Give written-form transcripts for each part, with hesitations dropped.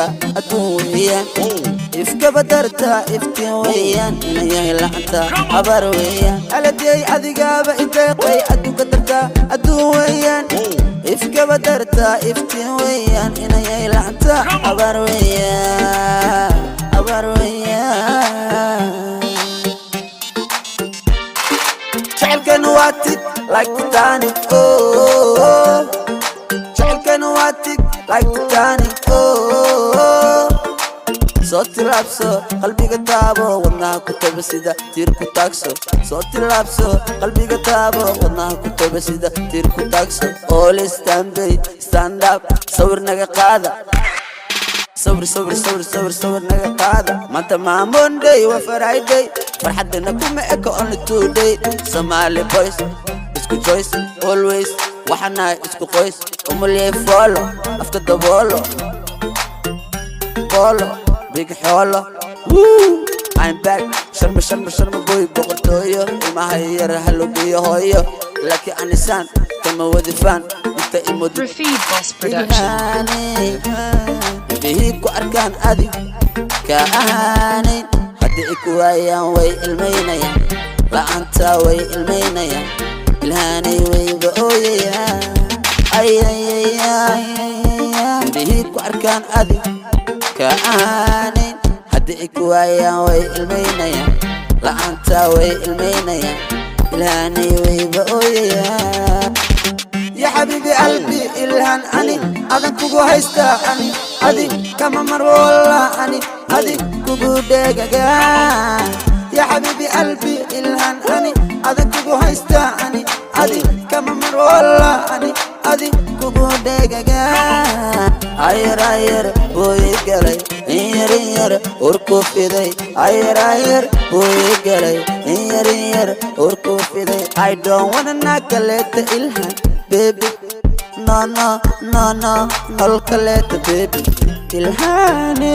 darta adduun weeyaan, ifkaba darta iftiin weeyaan, inayahay la'aanta abaar weeyaan. Aladey adigaaba ideeqay, adduunka darta adduun weeyaan, ifkaba darta iftiin weeyaan, inayahay la'aanta abaar weeyaan, abaar weeyaan. Jacaylkanu waa thick like Titanic, oh. Jacaylkanu waa thick like Titanic, oh. Soo tilaabso, qalbiga taabo, wadnaha ku taba sida tiir ku taagso. Soo tilaabso, qalbiga taabo, wadnaha ku taba sida tiir ku taagso. All stand by, stand up, sawir naga qaada, sawir, sawir, sawir, sawir, sawir naga qaada. Maanta maa Monday, waa Friday, farxadana kuma eko only today. Somali boys isku choice always, waxaanahay isku qoys. Umulyay foolo, afka daboolo, boolo big xoolo. Woo! I'm back. Sharma, Sharma, Sharma boy, boqortooyo. Ilmaha yar halogeeyo hooyo, laakiin anisaan kama wadifaan inta imod. Rafid Boss Production. Indhihii ku arkaan adig ka ahaanayn, haddii ay ku waayaan way ilmaynayaan, la'aanta way ilmaynayaan, ilhaanay wayba ooyayaan. Indhihii ku arkaan adig ka ahaanayn, haddii ay ku waayaan way ilmaynayaan, la'aanta way ilmaynayaan, ilhaanay wayba ooyayaan. Ya xabiibi qalbi, Ilhaan, ani adan kugu haystaa, ani adig kama mar walla, ani adig kugu dhegaga. Ya xabiibi qalbi, Ilhaan, ani adan kugu haystaa, ani adig kama mar walla, ani adig kugu dhegaga. Ayar ayar buu ii galay, inyar inyar urku fiday. Ayar ayar buu ii galay, inyar inyar urku fiday. I don't wanna nakaleeta, Ilhaan baby, no, no, no, no, nol kaleeta baby, Ilhaane.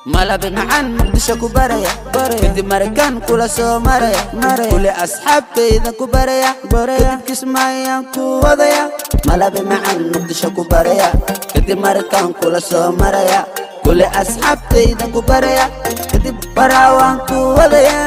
Malabi macaan Muqdisho ku baraya, kadib Marikaan kula soo maraya, kule asxaabtayda ku baraya, kadib Kismaayaan ku wadaya. Malabi macaan Muqdisho ku baraya, kadib Marikaan kula soo maraya, kule asxaabtayda ku baraya, kadib Baraawaan ku wadaya.